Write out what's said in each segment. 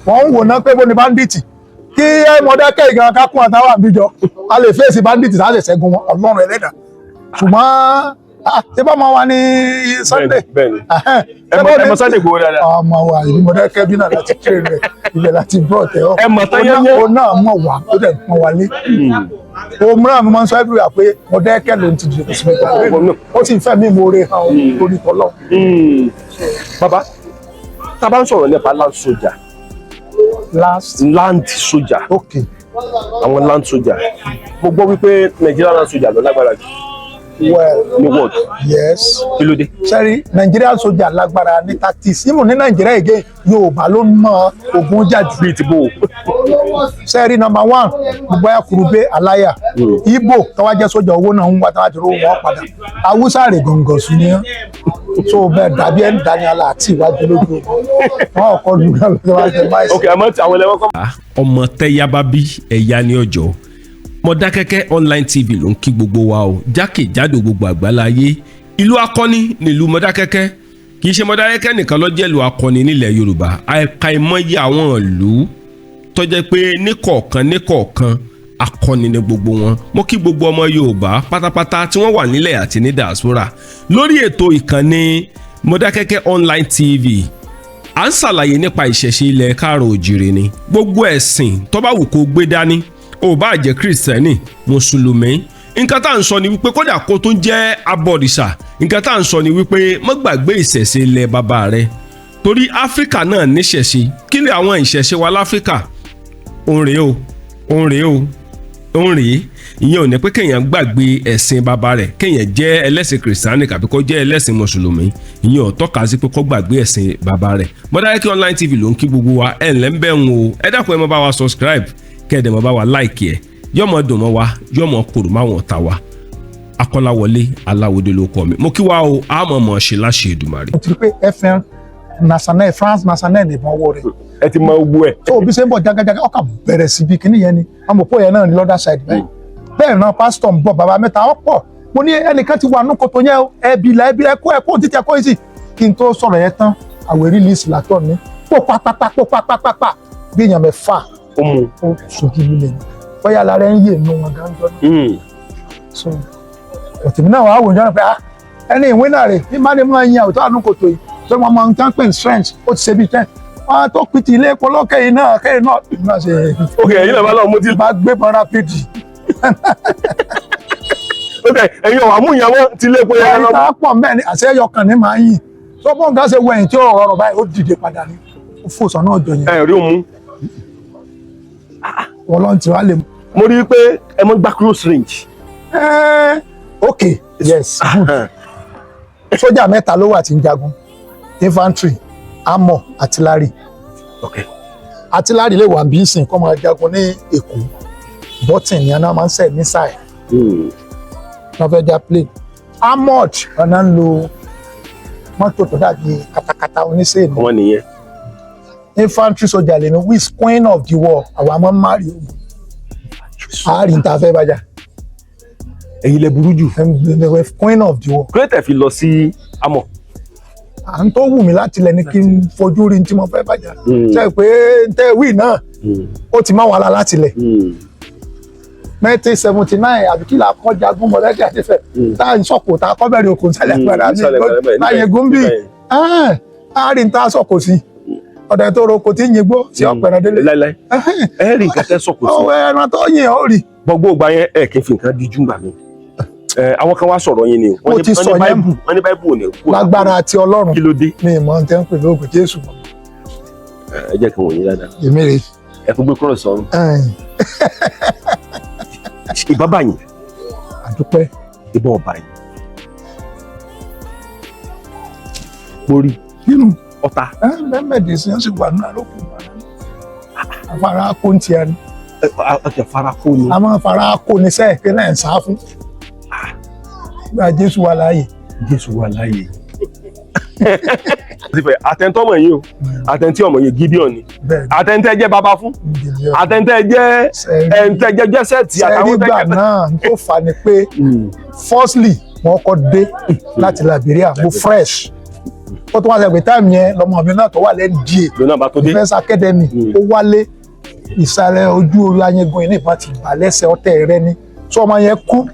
Wọ́n ń wò ná pé bó ni bandit kí ẹ Mọdákẹ́kẹ́ ìgan kákún àtàwọn àbíjọ a lè fèsì bandit tá a lè ṣẹ́gun wọn, Ọlọ́run ẹlẹ́dàá. Ṣùgbọ́n ṣé bá máa wà ní Sunday? Bẹ́ẹ̀ni. Ẹ mọ Sunday Igboho dáadáa. Ọmọ wa ìlú Mọdákẹ́kẹ́ bí náà láti train rẹ̀, ibẹ̀ láti brought ẹ̀ up. Ẹ mọ̀ tán yẹ́nyẹ́. Ó náà mọ̀ wá, ó dẹ̀ pọ́n wálé. Òmíràn mi máa ń sọ everywhere pé Mọdákẹ́kẹ́ ló ń ti dìde sí mi, ó sì ń fẹ́ mi ìmoore hàn lórí tọ́lọ́. Bàbá, tá a bá ń sọ̀rọ̀ nípa land soldier, Last land soldier, àwọn land soldier, mo gbọ́ wípé Nigeria land soldier ló lágbára jù well ní world. Yes. Kí ló dé? Sẹ́rí, Nigerian soldier lágbára ní tactics. Even ní Nàìjíríà again, Yorùbá ló mọ ogun jà jù. Bíi ti bó o? Sẹ́rí, number one, gbogbo ayé kurube aláyà. Igbo tọ́wá jẹ́ sójà, owó náà ń wá, tọ́wá ti rówó wọn padà. Haúsá rè gọ̀ǹgọ̀ sùn ní án so bẹ́ẹ̀ dàbí ẹ̀ ń dání ala àti ìwájú lójú ogun wọn kọ́ lu náà lọ́wọ́ wájú báyìí. Ok, àmọ́ tí àwọn ẹlẹ́wọ̀n kọ́. Ọmọ tẹ́yà bá bí ẹ̀yà ní ọjọ́. Mọdákẹ́kẹ́ Online TV ló ń kí gbogbo wa o, jákèjádò gbogbo àgbáláyé. Ìlú akọni nílùú Mọdákẹ́kẹ́. Kì í ṣe Mọdákẹ́kẹ́ nìkan ló jẹ́ ìlú akọni nílẹ̀ Yorùbá. Àìkàìmọye àwọn ìlú tó jẹ́ pé níkọ̀ọ̀kan níkọ̀ọ̀kan, akọni ní gbogbo wọn. Mo kí gbogbo ọmọ Yorùbá pátápátá tí wọ́n wà nílẹ̀ àti ní diaspora lórí ètò ìkànnì Mọdákẹ́kẹ́ Online TV. À ń ṣàlàyé nípa ìṣẹ̀ṣe ilẹ̀ káàrọ̀ òjìrè ni. Gbogbo ẹ̀sìn tó bá wù kó gbé dání, ò bá jẹ́ Kìrìsìtẹ́nì, Mùsùlùmí, nǹkan tá à ń sọ ni wípé kódà kó tó jẹ́ abọ̀rìṣà, nǹkan tá à ń sọ ni wípé má gbàgbé ìṣẹ̀ṣe ilẹ̀ bàbá rẹ, torí Áfíríkà náà níṣẹ̀ṣe. Kí ni àwọn ìṣẹ̀ṣe wa láfíríkà? Òun rèé o, òun rèé o, òun rèé. Ìyẹn ò ní pé kéèyàn gbàgbé ẹ̀sìn bàbá rẹ̀. Kéèyàn jẹ́ ẹlẹ́sìn Kìrìsìtánì kàbí kó jẹ́ ẹlẹ́sìn Mùsùlùmí, ìyẹn ò tọ́ka sí pé kó gbàgbé ẹ̀sìn bàbá rẹ̀. Mọdákẹ́kẹ́ Online TV ló ń kí gbogbo wa. Ẹ̀ ǹlẹ́ ń bẹ̀ ń o. Ẹ dákun, ẹ máa bá wa subscribe, kẹ́ẹ̀dẹ̀ máa bá wa like ẹ̀. Yọmọ dùn mọ́ wa, yọmọ kòrò máwọn ọ̀tá wa. Akọ́láwọlé Aláwọ̀dé ló kọ́ mi. Mo kí wa o, àmọ́ mọ̀ ṣe láṣẹ Èdùmàrè. Mo ti rí pé FN national, France national nìbọn ọwọ́ rẹ̀. Ẹ ti mọ gbogbo ẹ. Tó bí ṣe ń bọ̀ jágájágá, ọkà bẹ̀rẹ̀ sí bí kíní yẹn ni àwọn òpó yẹn náà ní lọ́dà side báyìí. Bẹ́ẹ̀ náà pásítọ̀ ń bọ̀, bàbá mẹ́ta ọ̀pọ̀. Mo ní ẹnìkan ti wà nù kòtò yẹn o, ẹbí la ẹbí ẹkọ ẹkọ títí ẹkọ yìí sí. Kí n tó sọ̀rọ̀ yẹn tán, àwẹ̀ release látọ̀ ní pò pápápá pò pápápá bí èèyàn 6. Ó mú. Ó sojú lílẹ̀ ni, bóyá lára ẹ̀ ń yè nù wọn gángan náà. So òtìmí náà wàá wò jọ́nà pé, ah, ẹni ìwé náà rè ní má ní máa yan òtún àánú kòtò yìí pé wọ́n máa ń tán pé strength ó ti ṣe bí ten wọ́n tó pìtì ilé epo lókè yìí náà kẹ́yìn náà náà ṣe. Ok, ẹ̀yin náà bá lọ mú tí. Bá gbé bọn rapid. Ok, ẹ̀yin ọ̀wà mú ìyàwó tí ilé epo yẹn lọ. Ẹ̀ka pọ̀ mẹ́rin àti ẹyọ kan ní máa ń yìn tó bọ́n ká ṣe wẹ̀yìn tí ó rọrùn báyìí, ó dìde padà ní ó fò sọ́nà ọjọ́ yẹn. Ẹ rí òun mú. Wọ́n lọ́n ti wá lè mú. Mo rí i pé ẹ mọ gbá close range. Ok, yes, good. Sójà mẹ́ta ló wà tí ń jagun: infantry, armour, artillery. Artillery lè wà bí ìsìn kọ́ máa jagun ní Èkó. Button ni aná máa ń sẹ̀ missile wọ́n fẹ́ já plane. Armored ọ̀nà ń lo mọ́tò tó dàbí katakata oníṣègùn. Wọn nìyẹn. Infantry soldier lèmi, who is queen of the war. Àwa máa ń márì ogun àárín tá a fẹ́ bàjá. Ẹ̀yin lẹ burú jù. Queen of the war. Kúrẹ́tẹ̀ fi lọ sí amọ̀. À ń tó wù mí láti lẹ̀ ní kí n fojú rí tí mo fẹ́ bàjá. Ṣe pé tẹ́ wí náà, ó ti má wàhálà láti lẹ̀. 1979 àbí kí la kọ́ jagun mọ̀lẹ́kì àti Ifẹ̀ tá à ń sọ̀kò, tá a kọ́ bẹ̀rẹ̀ òkun sálẹ̀ padà ní láyé gúnbì àárín tá a sọ̀kò sí ọ̀dẹ̀ tó roko tí ń yin gbó sí ọ̀pẹ̀rẹ̀ délé. Láíláí, ẹ rí nǹkan tẹ́ sọ̀kò sí. Ọwọ́ ẹran tó yìn ọ́ rí. Gbogbo ìgbà yẹn, ẹ kì í fi nǹkan díjú gbà mí. Àwọn kan wá sọ̀rọ̀ yín ni o. Mo ti sọ yẹn. Wọ́n ní Báíbù ò ní kú. Lágbára àti Ọlọ́run. Kí ló dé? Mi ìmọ̀ tẹ́ ń pè lóògùn Jésù mọ́. Ẹ jẹ́ kí n wò yín dáadáa. Èmi rè. Ẹ tún gbé cross sọ́run. Ìbá bá yín. Àdúpẹ́. Ìbọn ọba yín. Mo rí nínú ọ̀tá. Mẹ́mẹ́dì sí ó sì wà nínú àlòkù afárá kó ń tiẹ̀ ni. Ọkẹ fara kó ni. A máa fara kó ni sẹ́ẹ̀ pé náà ń sá fún gba Jésù wà láàyè. Jésù wà láàyè. Àtẹ̀ntọ́ mọ̀ yín o, àtẹ̀ntí ọmọ yín Gideon ni, àtẹ̀ntẹ́ jẹ́ bàbá fún, àtẹ̀ntẹ́ jẹ́ ẹ̀ǹtẹ́ jẹ́ jẹ́sẹ̀tì àtàwọn tẹ́jẹ́. Sẹ́rí gbà náà tó fà ni pé firstly, wọ́n kọ́ dé láti Liberia, mo fresh. Ó tún wá sẹ pé time yẹn lọmọ mi náà tó wà lẹ́nu díẹ̀ Lónà bá tó dé. Defence Academy, ó wálé, ìsàlẹ̀ ojú orí ayégun yìí nìkan ti bà lẹ́sẹ̀ ọ̀tẹ̀ rẹ ni. Tó ọmọ yẹn kú,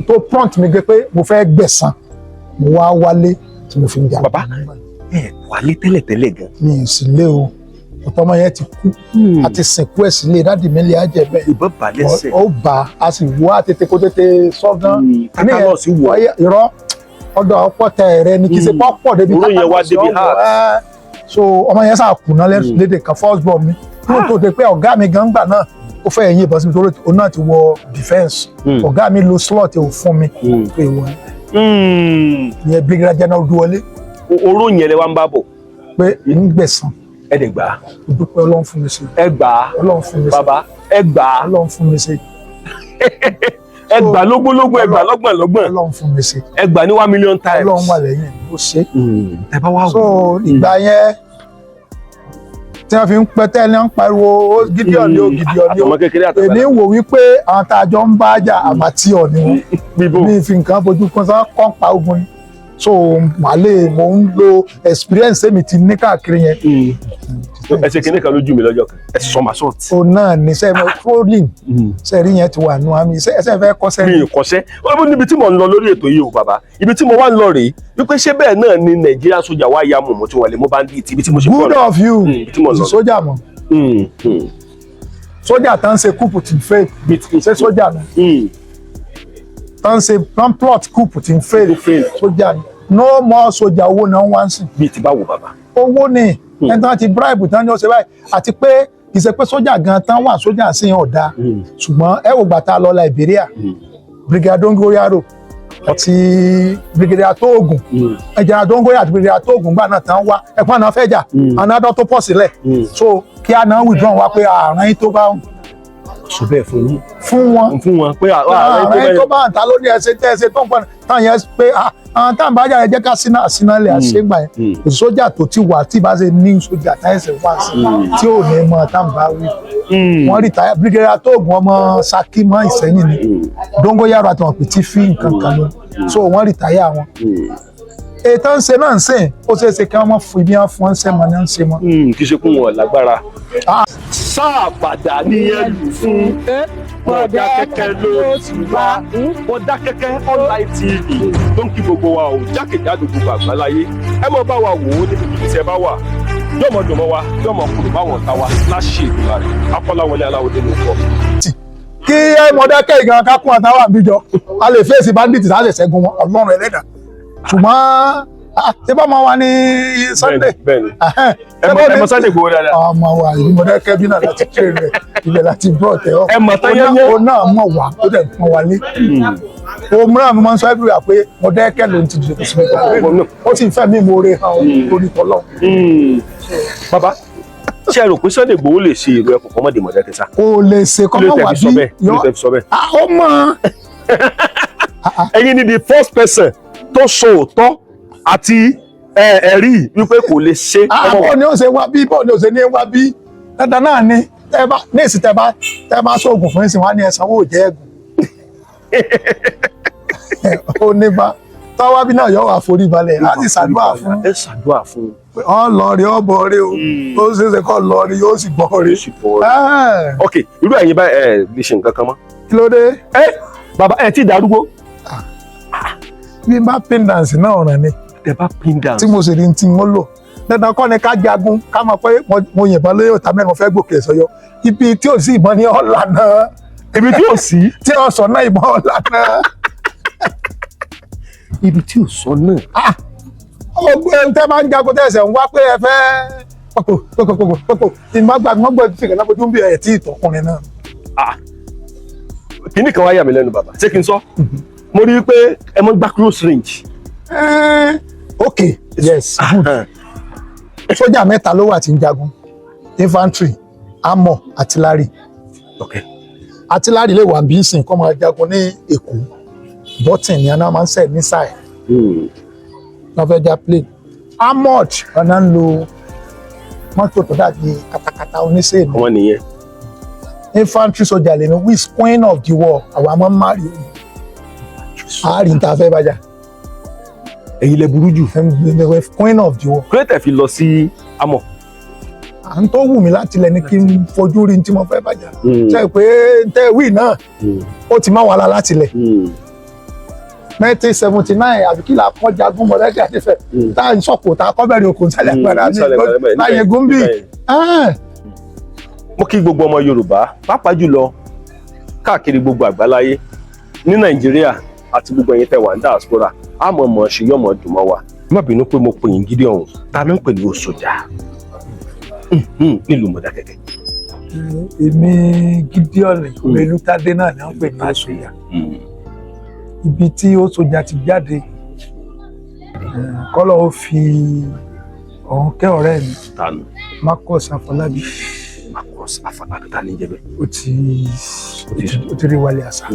tó prompt mi gbé pé mo fẹ́ gbẹ̀san, mo wá wálé tí mo fi ń jà. Bàbá, ẹ wálé tẹ́lẹ̀tẹ́lẹ̀ gan. Mi ì sì lé o, ọ̀tọ̀ ọmọ yẹn ti kú, àti sìnkú ẹ̀ sílé daddy mi lè á jẹ bẹ́ẹ̀. Ìbọn bà lẹ́sẹ̀. Ó bá a sì wọ́ àtètè kó tètè sọ́gán. Tetanus wọ̀. Irọ́, ọ̀dọ̀ ọ̀pọ̀ tẹ̀ rẹ ni, kì í ṣe pọ́pọ̀ débi Oró yẹn wá tetanus débi ọ̀wọ̀, heart. ẹ́. So ọmọ yẹn sà kùnà lédè kan, first born mi, kúrò tó de pé ọ̀gá mi gan gbà náà, ó fẹ́ yín ìbọn sí mi torí òun náà ti wọ defence. Ọ̀gá mi lo slot ò fún mi pé wọ́n ìyẹn Brigadier General Olúwọlé. Oró yẹn lẹ wá ń bá bọ̀. Pé ń gbẹ̀san. Ẹ dẹ̀ gbà á. Mo dúpẹ́, Ọlọ́run fún mi ṣe. Ẹ gbà á. Ọlọ́run fún mi ṣe. Bàbá, ẹ gbà á. Ọlọ́run fún mi ṣe. Ẹ gbà lógúnlógún, ẹ gbà lọ́gbọ̀n lọ́gbọ̀n. Ọlọ́run fún mi ṣe. Ẹ gbà ní 1 million times. Ọlọ́run wà lẹ́yìn mi, ó ṣe. Ẹ bá wá So ìgbà yẹn tí wọ́n fi ń pẹ́ tẹ́lẹ̀ ń pariwo, ó Gideon ni ó, Gideon ni ó. Àtọmọ kékeré, Èmi àtàgbàlagbà. ń wò wípé àwọn tá a jọ ń bá jà, amateur ni wọ́n. Bíbó. Mi fi nǹkan fojú kan sá kọ́ńpa ogun ni. So màálè mo ń lo experience èmi ti ní káàkiri yẹn. Ẹ ṣe kinní kan lójú mi lọ́jọ́ kan, ẹ sọ màá sọ̀tì. O náà ní sẹ́ trolling sẹ́rí yẹn ti wà nù àmì ẹsẹ̀ fẹ́ kọ́ Mi sẹ́rí. ì kọ́ṣẹ́. Ó níbi tí mò ń lọ lórí ètò yìí o, bàbá. Ibi tí mo wá ń lọ rèé wípé ṣé bẹ́ẹ̀ náà ni Nàìjíríà sójà wá ya mọ̀mọ́ tí wọ́n lè mú bandit, ibi tí mo ṣe Good bọ́ of you. Ibi tí mo lọ. Sójà mọ̀, sójà tán ṣe coup tí ń fail, ṣé sójà náà tán ṣe tán plot coup tí ń fail? Tó fail. Sójà ni, no more sójà, owó náà ń wá ń sìn. Bíi ti báwo, bàbá? Owó ni. Ẹni tán ti bribe tán ni ó ṣe báyìí, àti pé kì í ṣe pé sójà gan tán wà sójà sí yẹn ọ̀dà, ṣùgbọ́n ẹ wò gbàtà lọ Liberia, Brigadier Dongoyaro àti Brigadier Tóògùn, ẹ̀jẹ̀ Dongoyaro àti Brigadier Tóògùn gbà náà tán wá, ẹ̀pọ́n náà fẹ́ jà, àwọn adọ́ tó pọ̀ sílẹ̀, so kí á náà withdraw wá pé àárín yín tó bá Sọ bẹ́ẹ̀ fún yín? Fún wọn. Fún wọn pé àárín yín tó bá ń ta ló ní ẹsẹ tẹ́ ẹsẹ tó ń pọn táwọn yẹn pé àwọn táwọn bá jà, ẹ jẹ́ ká sínú àsínà lẹ̀ àṣegbà yẹn. Kò sí sójà tó ti wà tí bá ṣe ní sójà táyẹ̀sẹ̀ wá sí tí ò ní mọ táwọn bá wí. Wọ́n retire Brigadier Tóògùn, ọmọ Ṣakí mọ́ Ìsẹ́yìn ni. Dongoyaro àti wọn pè tí fi nǹkan kan lọ, so wọ́n retire wọn. Ètò ń ṣe náà ń sìn, ó ṣeé ṣe kí wọ́n mọ̀ fún ibi wọn fún wọn ń ṣe mọ́ ní ń ṣe mọ́. Kì í ṣe kún wọn lágbára. Sáà bàdà ní ẹ lù fún Mọ̀dákẹ́kẹ́ ló ti wá. Mọ̀dákẹ́kẹ́ Online TV tó ń kí gbogbo wa o jákèjádò gbogbo àgbáláyé. Ẹ mọ̀ bá wa wò ó níbikíbi tí ẹ bá wà. Yóò mọ̀ dùn mọ́ wa, yóò mọ̀ kúrò báwọn ọ̀tá wa láṣẹ ìdúrà rẹ̀. Akọ́láwọlé Aláwọ̀dé ló kọ́. Kí ẹ Mọ̀dákẹ́ ìgan kákún àtàwọn àbíjọ, a lè fèsì bandit, a lè ṣẹ́gun wọn, Ọlọ́run ẹlẹ́dàá. Ṣùgbọ́n ṣé bá máa wà ní Sunday? Bẹ́ẹ̀ni. Ẹ mọ̀ Sunday Igboho dáadáa. Ọmọ wa ìlú Mọ̀dákẹ́ bí náà láti train rẹ̀, ibẹ̀ láti brought ẹ̀ up. Ẹ mọ̀ tán yẹ́nyẹ́. Ó náà mọ̀ wá, ó dẹ̀ pọ́n wa lé. Òun náà mo máa ń sọ everywhere pé Mọ̀dákẹ́ ló ń ti dìde sí mi, ó sì ń fẹ́ mi ìmoore hàn lórí tọ́lọ́. Bàbá, ṣé ẹ rò pé Sunday Igboho lè ṣe èrò ẹkùn kọ́mọ́dé Mọ̀dákẹ́ sá? Kò lè ṣe Kí ló kọ́mọ́ tẹ̀ wà fi sọ bí bẹ́ẹ̀? Kí ló tẹ̀ fi sọ bẹ́ẹ̀? Ó mọ̀. Ẹ̀yin ni the first person tó sọ òótọ́ àti ẹ̀rí wípé kò lè ṣe. Bọ́ọ̀ ni ó ṣe wá bí, bọ́ọ̀ ni ó ṣe ní wá bí, dandan náà ni. Tẹ́ bá ní ìsìn, tẹ́ bá sóògùn fún ìsìn wá ní ẹ̀sán owó jẹ́ ẹ̀gùn, ó ní bá tọ́wá bí náà yọ wà forí balẹ̀ láti ṣàdúrà fún. Ẹ ṣàdúrà fún. Ọ lọ rí, ọ bọ̀ rí o, ó ṣeé ṣe kọ́ lọ rí, yóò sì gbọ́ rí. Yóò sì bọ̀ rí. Ok, irú ẹ̀yin báyìí, ẹ lè ṣe nǹkan kan mọ́. Kí ló dé? Ẹ bàbá, ẹ ti darúgbó. Bí n bá pin dance náà, ọ̀ràn ni. Tẹ bá pin down. Tí mo sì rí tí mo lò, dandan kọ́ ni ká jagun, ká mọ̀ pé mo yìnbọn lórí òtá mẹ́rin, mo fẹ́ gòkè sọyọ, ibi tí ò sí ìbọn ní ọ̀la náà. Ibi tí ò sí. Tí ò sọ náà, ìbọn ọ̀la náà. Ibi tí ò sọ náà. Ọgbọ́n ẹni tẹ́ máa ń jagun tẹ̀sẹ̀ ń wá pé ẹ fẹ́ pọ̀pọ̀ pọ̀pọ̀ pọ̀pọ̀ tí má gbàgbé wọ́n gbọ́dọ̀ fìkà lábójú ń bí ẹ̀ tí ìtọ́kùnrin náà. Kíní kan wá yà mí lẹ́nu, bàbá, ṣé kí n sọ? Mo rí i pé ẹ mọ́ gbá close range. Ok, yes, good. Sójà mẹ́ta ló wà tí ń jagun: infantry, armour, artillery. Artillery lè wà bí ń sìn kọ́ máa jagun ní Èkó, bọ́tìn ni aná máa ń sẹ̀ ní sáì wọ́n fẹ́ já plane. Armored ọ̀nà ń lo mọ́tò tó dàbí katakata oníṣègùn. Àwọn nìyẹn. Infantry soldier lèmi, who is queen of the war. Àwa máa ń marry ogun, àárín tá a fẹ́ bàjá. Ẹ̀yin lẹ burú jù. Queen of the world. Kúrẹ́tẹ̀ fi lọ sí amọ̀. À ń tó wù mí láti lẹ̀ ní kí n fojú rí ní tí mo fẹ́ bàjá. Ṣe pé tẹ́ wí náà, ó ti má wàhálà láti lẹ̀. 1979 àbí kí la kọ́ jagun mọ̀lẹ́kẹ́ àti Ifẹ̀, tá à ń sọ̀kò, tá a kọ́ bẹ̀rẹ̀ òkun sálẹ̀ padà ní láyé gúnbì. Mo kí gbogbo ọmọ Yorùbá, pàápàá jùlọ káàkiri gbogbo àgbáláyé, ní Nàìjíríà àti gbogbo ẹ̀yin tẹ́ wà ní diaspora. Àmọ́ mọ̀ ṣe yọ̀mọ̀ dùn mọ́ wa. Má bínú pé mo pè yín gidi ọ̀hún. Ta ló ń pè ní Òṣòjà nílùú Mọdákẹ́kẹ́? Èmi Gideon Olùtadé náà ni wọ́n pè ní Òṣòjà. Ibi tí Òṣòjà ti jáde, kọ́lọ̀ ó fi ọ̀hún kẹ́ ọ̀rẹ́ mi. Tanu? Marcus Afọlábí. Marcus Afọlábí, ta ní jẹ́ bẹ́ẹ̀? Ó ti rí wálé àṣà.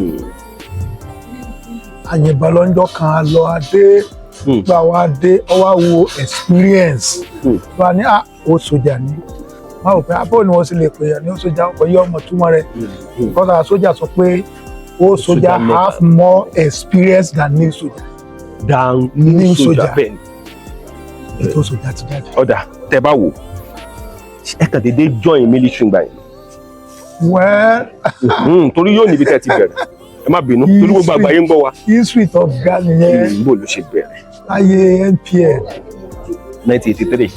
Àyìnbọn lọ́njọ́ kan á lọ adé gba wa dé, ọ wá wo experience wa ní à Òṣòjà ni wọn rò pé abó ni wọ́n sì lè pè é ní Òṣòjà. Ọkọ̀ yí ọmọ túmọ̀ rẹ̀ kọ́ta sójà sọ pé ó sójà have more experience than new soldier. Than new new soldier. Soldier. Bẹ́ẹ̀ ni. Ètò sójà ti jáde. Ọ̀dà tẹ́ bá wò, ẹ kàn déédéé join military gbà yẹn? Well, Torí yóò níbi tẹ́ ti bẹ̀rẹ̀. Ẹ má bínú, torí gbogbo àgbáyé ń gbọ́ wa. History tó ga nìyẹn. Bó ló ṣe bẹ̀rẹ̀? Láyé NPN. 1983.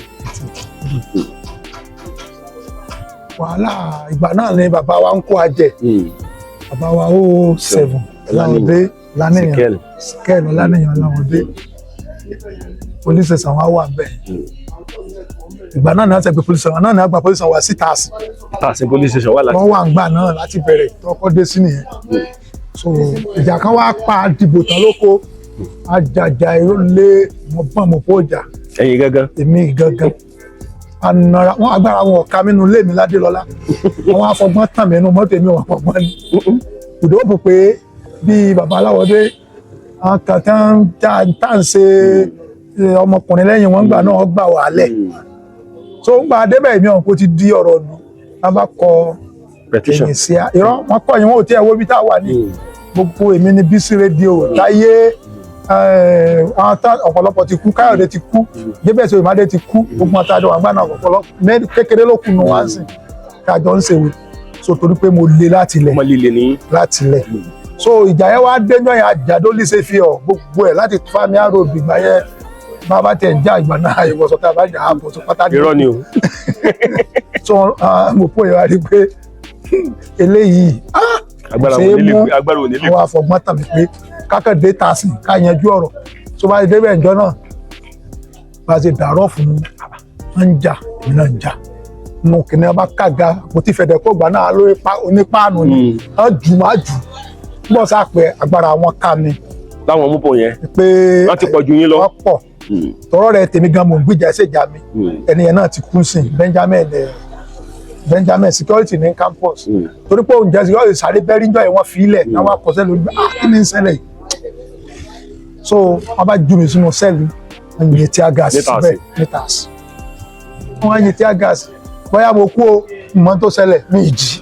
Wàhálà ìgbà náà ni bàbá wa ń kó ajẹ. Bàbá wa ó seven Ọláwọdé Lánìyàn. Sikel. Sikel Ọlánìyàn Ọláwọdé, police station wa wà bẹ́ẹ̀. Ìgbà náà ni wọ́n ti gbé police station náà, ni wọ́n gba police station wa sí taasi. Tààsí police station wà láti. Wọ́n wà ń gbà náà láti bẹ̀rẹ̀ tọkọ dé sí nìyẹn. So ìjà kan wá pa dìbò tán lóko, àjàjà èrò lé, mo bọ́n mo kó jà. Ẹ̀yin gangan? Èmi gangan. Anara wọn, agbára wọn ọ̀ka mi nínú ilé mi ládélọ́lá. Àwọn afọgbọ́n tàn mí nínú mọ́tò, èmi wọn fọgbọ́n ni kùdó bò pé bíi bàbá aláwọ̀dé, àwọn kan tá à ń ṣe ọmọkùnrin lẹ́yìn wọn gbà náà gbà wàhálẹ̀. So ń gba débẹ̀, èmi ọ̀hún kò ti di ọ̀rọ̀ nù, wọn bá kọ Petition. Ẹ̀yìn sí a irọ́ wọn kọ́ yín, wọn ò tí ẹ̀ wo ibi tá a wà ní gbogbo. Èmi ní Bísí rédíò táyé, àwọn ọ̀pọ̀lọpọ̀ ti kú, Káyọ̀dé ti kú, Jébẹ̀sì Òyìnbádé ti kú, gbogbo wọn tájọ wà gbà náà, ọ̀pọ̀lọpọ̀ mẹ́rin kékeré ló kù nù wá sí tájọ ń ṣèwé. So torí pé mo le láti ilẹ̀. Ọmọ líle ní. Láti ilẹ̀. So ìjà yẹn wá déjọ́ yẹn, àjàdó lè fi ọ gbogbo ẹ̀ láti Fámi Road. Ìgbà yẹn, bàbá tẹ̀ ń já ìgbà náà, ìwọ̀sọ̀ tá a bá jà á bọ̀ tó pátá. Irọ́ ni o. So mo pò yẹn wá rí pé eléyìí, ah, Agbára ṣe é ò ní lè mú. gbé, agbára ò ní lè. Àwọn afọgbọ́n tàbí pé kákàdé ta sí ká yanjú ọ̀rọ̀ tó bá débẹ̀ ìjọ náà, bá a ṣe dàrọ́ fún un, ń jà, èmi náà ń jà nù kìnìún bá kàga mo ti fẹ̀dẹ̀ kó gbà náà lórí onípaànù ni wọ́n jù má jù bọ́ sá pé agbára wọn ká mi. Láwọn mú bọ̀ yẹn. Pé wọ́n ti pọ̀ ju yín lọ. Wọ́n pọ̀. Tọrọ rẹ tèmi gan, mò ń gbìjà ẹsẹ̀ ìjà mi. Ẹni yẹn náà ti kú sí, Benjamin Benjamin, security ní campus. Torí pé òun jẹ́ security, sáré bẹ́rí ń jọ yẹn, wọ́n fi ilẹ̀ náà wọ́n akọ̀sẹ́ lórí, ah, kí ni ń ṣẹlẹ̀ yìí? So wọ́n bá jù mí sínú cell, wọ́n yin tear gas Ní Tààsì. síbẹ̀ ní Tààsì. Wọ́n yin tear gas, bóyá mo kú o, mọ̀ tó ṣẹlẹ̀ ní ìjì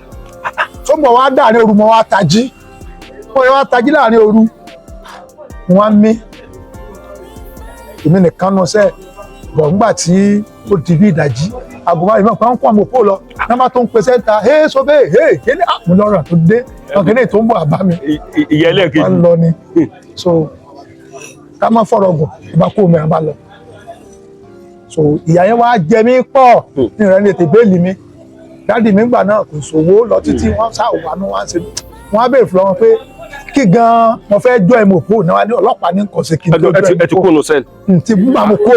tó ń bọ̀ wá dáàrin òru, mọ́ wá tají, wọ́n yẹ wá tají láàrin òru, wọ́n á mí èmi nìkan nù sẹ́ẹ̀ bọ̀. Ńgbà tí ó di bí ìdajì, aago márùn ìmọ̀ kan kó àmọ́ òpó lọ, nọ́mbà tó ń pèsè ta, hey so bẹ́ẹ̀, hey kéde mo lọ́rọ̀ tó dé ọ̀kẹ́dẹ́ tó ń bọ̀ àbá mi. Ìyá ẹlẹ́ẹ̀kejì. Wọ́n lọ ni. So ká má fọ̀rọ̀ gùn, ìbá kó mi àbá lọ. So ìyá yẹn wá jẹ mí pọ̀ ní ìrẹ́ ní ètè bail mi. Daddy mi gbà náà kò sówó lọ títí, wọ́n sá wà ní wọ́n ṣe, wọ́n á béèrè fún wọn pé kí gan-an mo fẹ́ jọ ìmọ̀ òpó náà ní ọlọ́pàá ní nǹkan ṣe kí n tó jọ. Ẹ ti kó nu cell. Tí gbà mo kó,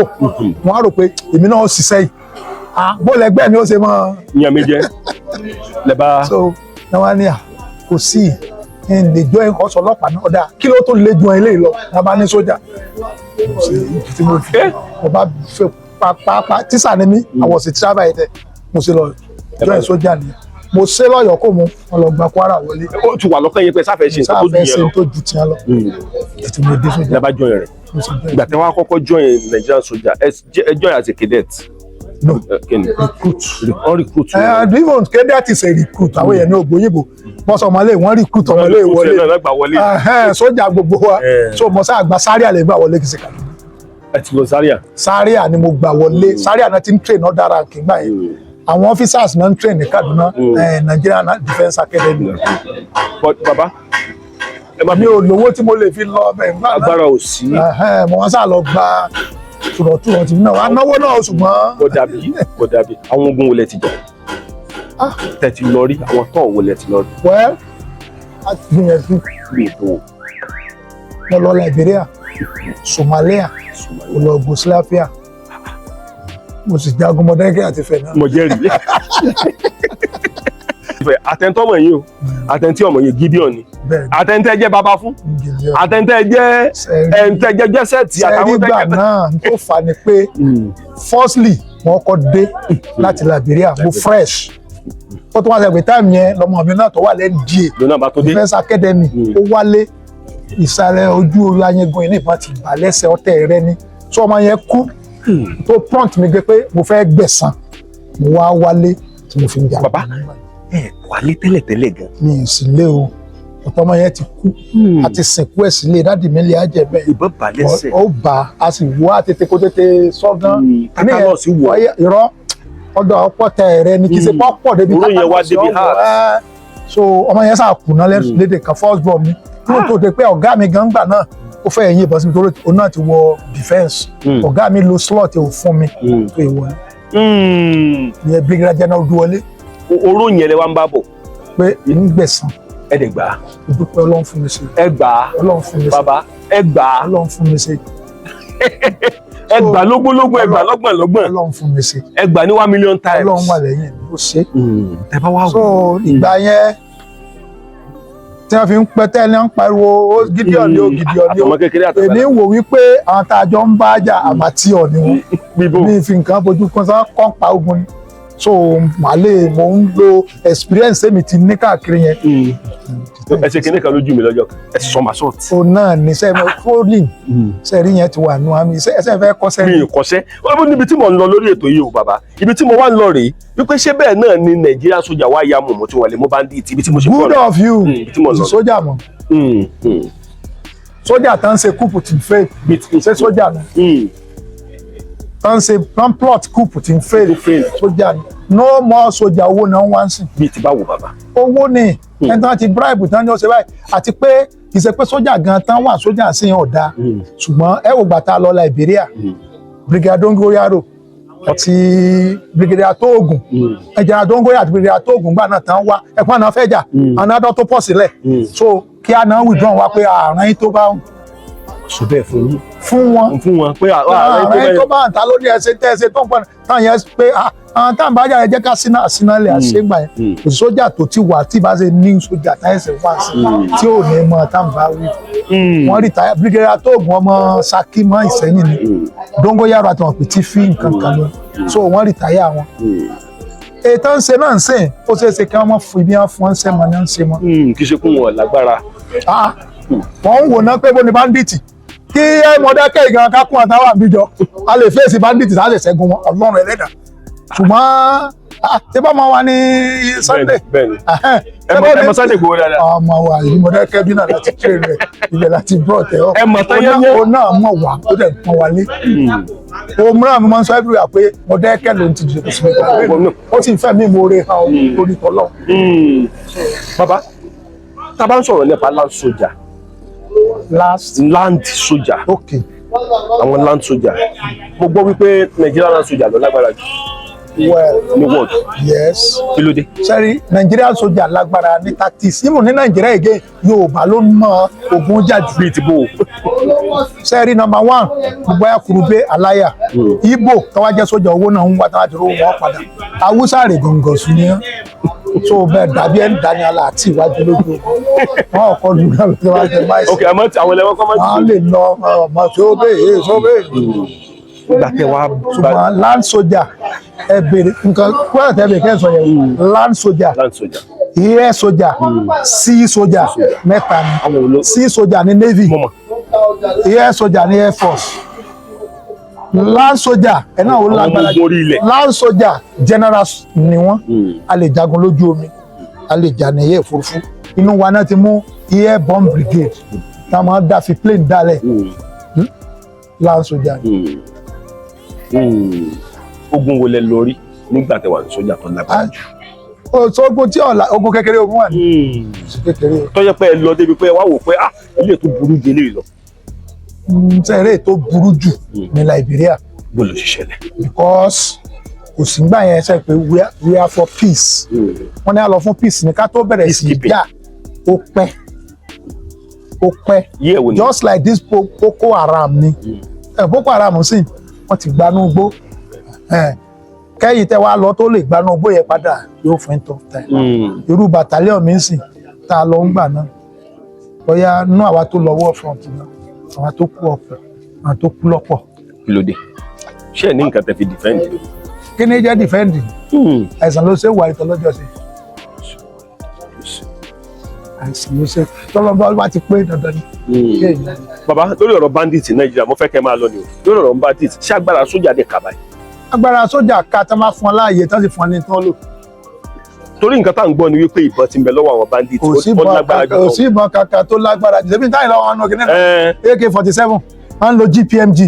wọ́n á rò pé èmi náà ṣiṣẹ́ yìí, ah, bó lẹgbẹ́ mi ó ṣe mọ́. Ìyàn mi jẹ lẹ bá. So náà wá ní à kò sí n lè jọ ẹ̀kọ́ sọ ọlọ́pàá náà. Ọ̀dà kí ló tó lè ju eléyìí lọ náà bá ní sójà tí mo fi mo bá fẹ́ pàápàá tíṣà ni mí, àwọn sì tíṣà báyìí tẹ mo ṣe lọ join sójà nìyẹn. Mo ṣe lọ́yọ̀ọ́ kó mu wọn lọ gba Kwara wọlé. Ó ti wà lọ́kàn yín pé sáfẹ́ ṣe nǹkan tó jù sáfẹ́ yẹn ṣe lọ. tó ju tiẹ̀ lọ títí mo dé sójà. Lẹ bá join rẹ̀. Mo sì join. Ìgbà tí wọ́n á kọ́kọ́ join Nigerian soldier, ẹ join as a cadet? No. Kí ni? Recruit. Wọ́n recruit. Even cadet is a recruit. Àwọn èèyàn ní ògbóyìnbó bọ́sọ̀ ọmọlé wọ́n recruit ọmọlé wọlé. Náà gbà wọlé. Ẹhẹ́n, sójà gbogbo wa. Eh. So mo sáà gba sáré àlè gbà wọlé kìsì kan. Ẹ ti lọ Zaria. Zaria ni mo gbà wọlé. Zaria náà ti ń train other rank gbà yẹn. Àwọn officers náà ń train ní Kaduna, Nigerian Defence Academy. But baba, ẹ má Mi ò lówó tí mo lè fi lọ ọbẹ̀ nígbà náà. Agbára ò sí. Ẹhẹ́n, mo wá sá lọ gba tùrọ̀tùrọ̀ tì náà wá náwó náà, ṣùgbọ́n Kò dàbí àwọn ogun wo lẹ ti jà? Ah. Tẹ ti lọ rí, àwọn tọ́ wo lẹ ti lọ rí? Well, a ti gbìyànjú. Bí ètò? Mo lọ Liberia, Somalia, mo lọ Yugoslavia, mo sì jagun Mọdákẹ́kẹ́ àti Ifẹ̀ náà. Mo jẹ́rìí àtẹ̀ntọ́ mọ̀ yín o, àtẹ̀ntí ọmọ yín Gideon ni. Bẹ́ẹ̀ ni. Àtẹ̀ntẹ́ jẹ́ bàbá fún Gideon. àtẹ̀ntẹ́ jẹ́ ẹ̀ǹtẹ́ jẹ́ jẹ́sẹ̀tì àtàwọn Sẹ́rí gbà tẹ́jẹ́. náà tó fà ní pé firstly, wọ́n kọ́ dé láti Liberia, mo fresh. Ó tún wá sẹ́gbẹ̀ẹ́ time yẹn, lọmọ mi náà tó wà lẹ́ndíè Lónà bá tó dé. Defence Academy, ó wálé, ìsàlẹ̀ ojú orí ayégun yìí nípa ti bà lẹ́sẹ̀, ọ̀tẹ̀ rẹ ni tí ọmọ yẹn kú tó prompt mi gbé pé mo fẹ́ gbẹ̀san. Mo wá wálé tí mo fi ń jà. Bàbá, ẹ wálé tẹ́lẹ̀tẹ́lẹ̀ gan. Mi ì sì lé o, ọ̀tọ̀ ọmọ yẹn ti kú àti sìnkú ẹ̀ sílé daddy mi lè á jẹ bẹ́ẹ̀. Ìbọn bà lẹ́sẹ̀. Ó bá a sì wọ́ àtètè kó tètè sọ́gán. Tetanus wọ̀. Irọ́, ọ̀dọ̀ ọ̀pọ̀ tẹ̀ rẹ ni, kì í ṣe pọ́pọ̀ débi Oró yẹn wá tetanus débi ọ̀wọ̀, heart. ẹ́. So ọmọ yẹn sà kùnà lédè kan, first born mi, kí ló tó de pé ọ̀gá mi gan gbà náà, ó fẹ́ ẹ̀yìn ìbọn sí mi torí òun náà ti wọ defence. Ọ̀gá mi lo slot ò fún mi tó ìwọ ìyẹn Brigadier General Olúwọlé. Oró yẹn lẹ wá ń bá bọ̀. Pé ń gbẹ̀san. Ẹ dẹ̀ gbà á. Ìdúpẹ́, Ọlọ́run fún mi ṣe. Ẹ gbà á. Ọlọ́run fún mi ṣe. Bàbá, ẹ gbà á. Ọlọ́run fún mi ṣe. Ẹ gbà lógúnlógún, ẹ gbà lọ́gbọ̀n lọ́gbọ̀n. Ọlọ́run fún mi ṣe. Ẹ gbà ní 1 million times. Ọlọ́run wà lẹ́yìn mi, ó ṣe. Tẹ bá wá So ìgbà yẹn tí wọ́n fi ń pẹ́ tẹ́lẹ̀ ń pariwo ó Gideon ni ó, Gideon ni ó. Àtọmọ kékeré Èmi àtàgbàlagbà. ń wò wípé àwọn tá a jọ ń bá jà, amateur ni wọ́n. Bíbó. Mi fi nǹkan bojú kan sá kọ́ńpa ogun ni, so màá lè mo ń lo experience èmi ti ní káàkiri yẹn. Ẹ ṣe kinní kan lójú mi lọ́jọ́ kan, ẹ sọ màá sọ̀tì. O náà ní sẹ́ fólìn sẹ́rí yẹn ti wà nù àmì ẹsẹ̀ fẹ́ kọ́ Mi sẹ́rí. ì kọ́ṣẹ́. Ó ní ibi tí mò ń lọ lórí ètò yìí o, bàbá. Ibi tí mo wá ń lọ rèé wípé ṣé bẹ́ẹ̀ náà ni Nàìjíríà sójà wá ya mọ̀mọ́ tí wọ́n lè mú bandit, ibi tí mo ṣe Good kọ́ of you. Ibi tí mo lọ. Sójà mọ̀, sójà tán ṣe coup tí ń fail, ṣé sójà nù tán ṣe tán plot coup tí ń fail? Tó fail. Sójà ni no more sójà, owó náà ń wá ń sìn. Bíi ti báwo, bàbá? Owó ni ẹni tán ti bribe tán ní ó ṣe báyìí, àti pé kì í ṣe pé sójà gan tán wà sójà sí yẹn ọ̀dà, ṣùgbọ́n ẹ wò gbàtà lọ Liberia, Brigadier Dongoyaro àti Brigadier Tóògùn, ẹ̀jẹ̀ Dongoyaro àti Brigadier Tóògùn gbà náà tán wá ẹ̀pọ́n náà fẹ́ jà, àwọn adọ́ tó pọ̀ sílẹ̀, so kí á náà withdraw wá pé àárín yín tó bá Sọ bẹ́ẹ̀ fún yín? Fún wọn. Fún wọn pé àárín yín tó bá ń ta ló ní ẹsẹ̀ tẹ́ ẹsẹ̀ tó ń pọ̀ tán yẹn pé àwọn táwọn bá jà ẹ jẹ́ ká sínú àsínà lẹ̀ àṣegbà yẹn. Kò sí sójà tó ti wà tí bá ṣe ní sójà táyẹ̀sẹ̀ wá sí tí ò ní mọ táwọn bá wí. Wọ́n retire Brigadier Tóògùn, ọmọ Ṣakí mọ́ Ìsẹ́yìn ni. Dongoyaro àti wọn pè tí fi nǹkan kan lọ, so wọ́n retire wọn. Ètò ń ṣe náà ń sìn, ó ṣeé ṣe kí wọ́n mọ̀ fún ibi wọn fún wọn ń ṣe mọ́ ní ń ṣe mọ́. Kì í ṣe kún wọn lágbára. Ah, wọ́n ń wò ná pé bó ni bandit kí ẹ Mọdákẹ́ ìgan ká kún àtàwọn àbíjọ, a lè fèsì bandit, a lè ṣẹ́gun wọn, Ọlọ́run ẹlẹ́dàá. Ṣùgbọ́n ah, ṣé bá máa wà ní Sunday? Bẹ́ẹ̀ni. Ẹhẹ́n. Ẹ mọ Sunday Igboho dáadáa. Ọmọ wa yìí, Mọdákẹ́ bí náà láti train rẹ̀, ibẹ̀ láti brought ẹ̀ up. Ẹ mọ̀ tán yẹ́nyẹ́. Ó náà mọ̀ wá, ó dẹ̀ pọ́n wálé. Òun mìíràn mi máa ń sọ everywhere pé Mọdákẹ́ ló ń ti dìde sí mi, ó sì ń fẹ́ mi mo re hàn lórí tọ́lọ́. Bàbá, tá a bá ń sọ̀rọ̀ nípa land soldier, Last? Land soldier. Okay. Àwọn land soldier, mo gbọ́ wípé Nigeria land soldier ló lágbára jù Well, ní world. Yes. Kí ló dé? Sẹ́rí, Nigerian soldier lágbára ní tactics. Even ní Nàìjíríà again, Yorùbá ló mọ ogun jà jù. Bíi ti bó o? Sẹ́rí, number one, gbogbo ẹ̀ Kurube aláyà, Igbo tọ́wá jẹ́ sójà, owó náà ń wá tọ́wá ti rówó wọn padà. Haúsá rè gọ̀ǹgọ̀ sùn ní so bẹ́ẹ̀ dàbí ẹ̀ ń dání ala àti ìwájú lójú ogun wọn kọ́ lu náà lọ́wọ́ wá jẹ máìsì. Ok, àmọ́ tí àwọn ẹlẹ́wọ̀n kọ́ máa Wọn ń lè lọ ọmọ tó bẹ́ẹ̀ tó bẹ́ẹ̀. Gbà tẹ wá. Ṣùgbọ́n land soldier, ẹ bèrè nǹkan kúrò tẹ́ bèrè kẹ́sọ̀ yẹn, land soldier, Land soldier. Air soldier, sea soldier, mẹ́ta Àwọn ni. Sea soldier ní navy. Mo mọ̀. Air soldier ní air force. Land soldier ẹ̀ náà ó Àwọn ọmọ lágbára. ogun orí ilẹ̀. Land soldier general ni wọ́n. A lè jagun lójú omi, a lè jà ní air òfurufú. Inú wa náà ti mú air bomb brigade tá a máa dá fi plane dálẹ̀. Land sójà ni. Ogun wo lẹ lọ rí nígbà tẹ́ wà ní sójà tó lágbára jù? Ó sọ ogun tí ọ̀la, ogun kékeré, ogun wà ní sí kékeré. Tó jẹ́ pé ẹ lọ débi pé ẹ wá wò pé, ah, ilé tó burú ju eléyìí lọ. Sẹ́rẹ̀ tó burú jù ní Liberia. Bó ló ṣe ṣẹlẹ̀? Because kò sí gbà yẹn sẹ́ pé we are for peace. Wọ́n ní a lọ fún peace ní ká tó bẹ̀rẹ̀ sí í Peacekeeping. jà, ó pẹ́, ó pẹ́. Yí ẹ̀ wò ni? Just like this Boko Haram ni. Boko Haram sì wọ́n ti gbanú gbó. Kẹ́yìn tẹ́ wá lọ tó lè gbanú gbó yẹn padà, yóò fún tough time. Irú battalion mi sì tá a lọ ń gbà náà, bóyá nú àwa tó lọ war front náà, àwa tó kú ọ̀pọ̀, àwọn tó kú lọ́pọ̀. Kí ló dé? Ṣé ẹ ní nǹkan tẹ́ fi defend? Kí ni jẹ́ defending? Àìsàn ló ṣe wà, ìtọ́lọ́jọ́ sí àìsàn ló ṣe tọ́lọ́bọ́ bá ti pé dandan ni. Bàbá, lórí ọ̀rọ̀ bandit ní Nàìjíríà, mo fẹ́ kẹ́ máa lọ ni o. Lórí ọ̀rọ̀ bandit, ṣé agbára sójà dé kàbáyé? Agbára sójà ká tá máa fún ọ láàyè tán sì fún ọ ní tán lò. Torí nǹkan tá à ń gbọ́ ni wípé ìbọn ti ń bẹ lọ́wọ́ àwọn bandit, Kò sí ó ìbọn lágbára kankan, jù kò sí ìbọn kankan tó lágbára jù. Ṣebí táyì lọ́wọ́ ọ̀nà kìnìún AK-47, wọ́n ń lo GPMG,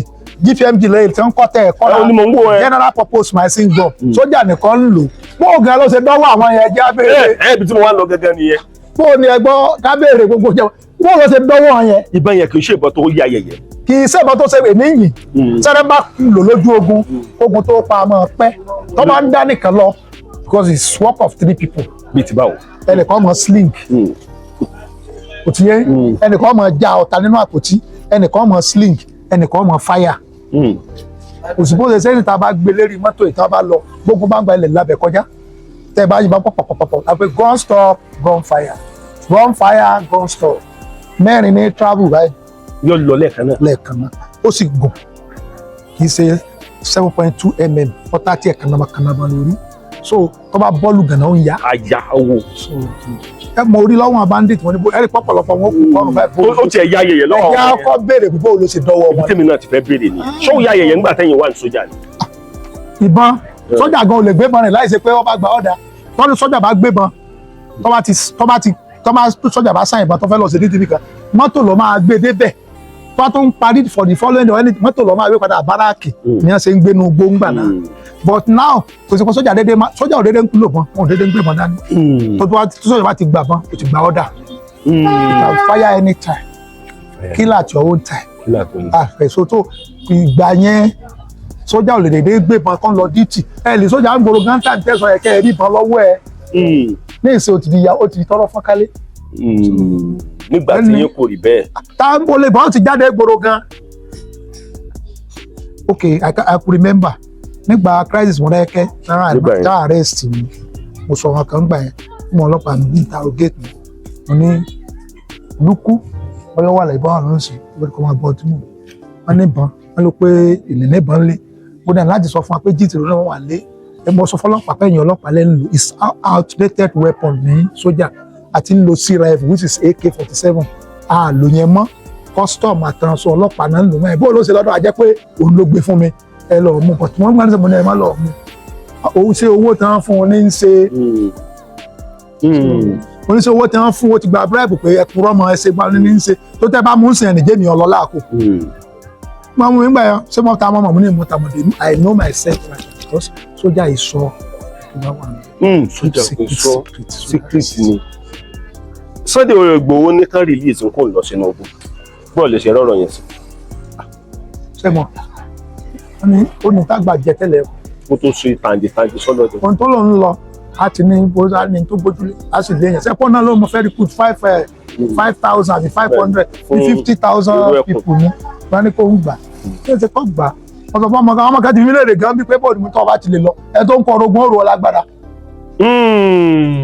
GPMG lẹ́yìn tí wọ́n kọ́ tẹ̀ ẹ̀kọ́. Ẹ ò ní mò ń wò ẹ. General purpose machine gun, sójà nìkan ń lò. Bóògùn ló ṣe dọ́wọ́ àwọn yẹn jẹ́ abéèrè. Ẹ ẹ, ibi tí mo wá lọ gẹ́gẹ́ nìyẹn. Bóò ni ẹgbọ́ kábéèrè gbogbo jẹ́, bóò ló ṣe dọ́wọ́ yẹn? Ìbọn yẹn kì í ṣe ìbọn tó yá yẹyẹ. Kì í ṣèbọn tó ṣe wè níyìn. Sẹ́rẹ́ bá lò lójú ogun, ogun tó pa mọ́ pẹ́ tó máa ń dá nìkan lọ, because it's work of three people. Bíi ti báwo? Ẹnìkan mọ̀ sling, kò ti yé? Ẹnìkan mọ̀ já ọ̀tá nínú àpótí, ẹnìkan mọ̀ sling, ẹnìkan mọ̀ fire. Kò sí bó ṣe sẹ́yìn tá a bá gbé lérí mọ́tò ìta bá lọ, gbogbo bá ń gba ilẹ̀ lábẹ́ kọjá, tẹ́ ẹ bá yìnbọn pọ̀pọ̀pọ̀pọ̀ àpè gun stop, gun fire, gun fire, gun stop, mẹ́rin ní travel báyìí. Yóò lọ lẹ́ẹ̀kan náà. Lẹ́ẹ̀kan náà, ó sì gùn, kì í ṣe 7.2 mm, ọ̀tá tí ẹ̀ kànáàmà lórí, so tó bá bọ́ọ̀lù gànà, ó ń ya. Àyà owó. So ẹ mọ orí lọ́wọ́ àwọn bandit wọn ni ẹ rí pọ̀pọ̀lọpọ̀ wọn kú kọ́rùn báyìí. Ó tiẹ̀ ya yẹyẹ lọ́wọ́ Ẹ̀yà àwọn yẹn. ọkọ̀ béèrè pé bóun ló ṣe dọ́wọ́ Ibi wọn. tèmi náà ti fẹ́ béèrè ni, ṣé ó ya yẹyẹ ńgbà tẹ́yìn wà ní sójà ni? Ìbọn sójà gan ò lè gbébọn rìn láì ṣe pé wọ́n bá gba ọ̀dà. Tọ́ni sójà bá gbébọn, tó bá ti tó bá sójà bá sáyìn ìbọn tó fẹ́ lọ sí DTV kan, mọ́tò ló máa gbé débẹ̀, tó bá tó ń parí for the following day, mọ́tò ló máa gbé padà báràkì ní wọ́n ṣe ń gbénu gbóngbà náà. But now, kò sí pé sójà dédé sójà ò dédé ń lò bọ́n, wọn ò dédé ń gbébọn dání. Tó sójà bá ti gbà bọ́n, ó ti gba ọ̀dà. You can fire anytime, kill at your own time. Àfẹ̀sọ tó ìgbà yẹn, sójà ò lè dédé gbébọn kán lọ duty. Ẹ lè sójà ń gbòòrò gán tàn tẹ̀sán ẹ̀ kẹ́ ẹ rí ìbọn lọ́wọ́ ẹ. Ní ìsìn, ó ti di ya, ó ti di tọrọ fọ́nkálé. Nígbà tí yín kò rí bẹ́ẹ̀. Tá a lè bọ́n ti jáde gbòòrò gan. Ok, I could remember nígbà crisis Mọdákẹ́kẹ́. Nígbà yẹn. Tá arrest mi, mo sọ wọn kan gbà yẹn, mo ọlọ́pàá mi interrogate mi, mo ní lukú ọyọ wà láìpẹ́ wà lóṣù wọ́n kọ́ máa gbọ́ ọtí mọ̀ wọ́n níbọn, wọ́n ló pé èmi níbọn lé. Mo dẹ̀ láti sọ fún wa pé gt ló náà wà lé. Ẹ mọ sọ fọlọ́pàá pé ẹ̀yìn ọlọ́pàá lẹ́nu lò is outdated weapon ní sójà, àti ń lo C rifle, which is AK-47, a lò yẹn mọ́. Custom àtànṣe ọlọ́pàá náà ń lò mọ́ ẹ̀. Bó ló ṣe lọ́dọ̀ àjẹ́ pé òun ló gbé fún mi, ẹ lọ mú, but wọ́n gbọ́dọ̀ mo ní ẹ má lọ mú òun. Ṣe owó tán fún un ní í ṣe oníṣẹ́ owó tán fún, ó ti gba bribe pé ẹ kúrọ́ mọ́ ẹ ṣe gba ní í ṣe tó tẹ́ bá mú ń sìn ẹ̀ nìjẹ́ mi ọlọ́lá kò wọ́n mú mi gbà yẹn. Ṣé mo ta mọ́ mọ́ mo ní mo ta mọ́ dé. I know myself right, because sójà ìsọ tó bá wà ní. Sójà kò sọ secret ni. Sunday Igboho ní kán release kó lọ sínú ogun, bọ́ọ̀lù ṣe rọrọ yẹn sí? Sẹ́mọ̀ ó ní ó ní tágbà jẹ tẹ́lẹ̀. Kó tó ṣe tàǹdì tàǹdì sọ́dọ̀ tó. Ohun tó lòun lọ á ti ní bó á ní tó gbójúlé, á sì léyìn sẹ́pọ̀ náà ló mọ fẹ́ recruit 5,000 àbí 500 Fún 50,000 irú ẹkùn. people ní wọ́n ní kó ń gbà ṣé ṣe kó gbà. Wọ́n sọ fún ọmọ kan, ọmọ kan ti fi léèrè gan bí pé bọ́ọ̀dù mi tó ọba ti lè lọ, ẹ tó ń kọ orogún òru ọlágbára,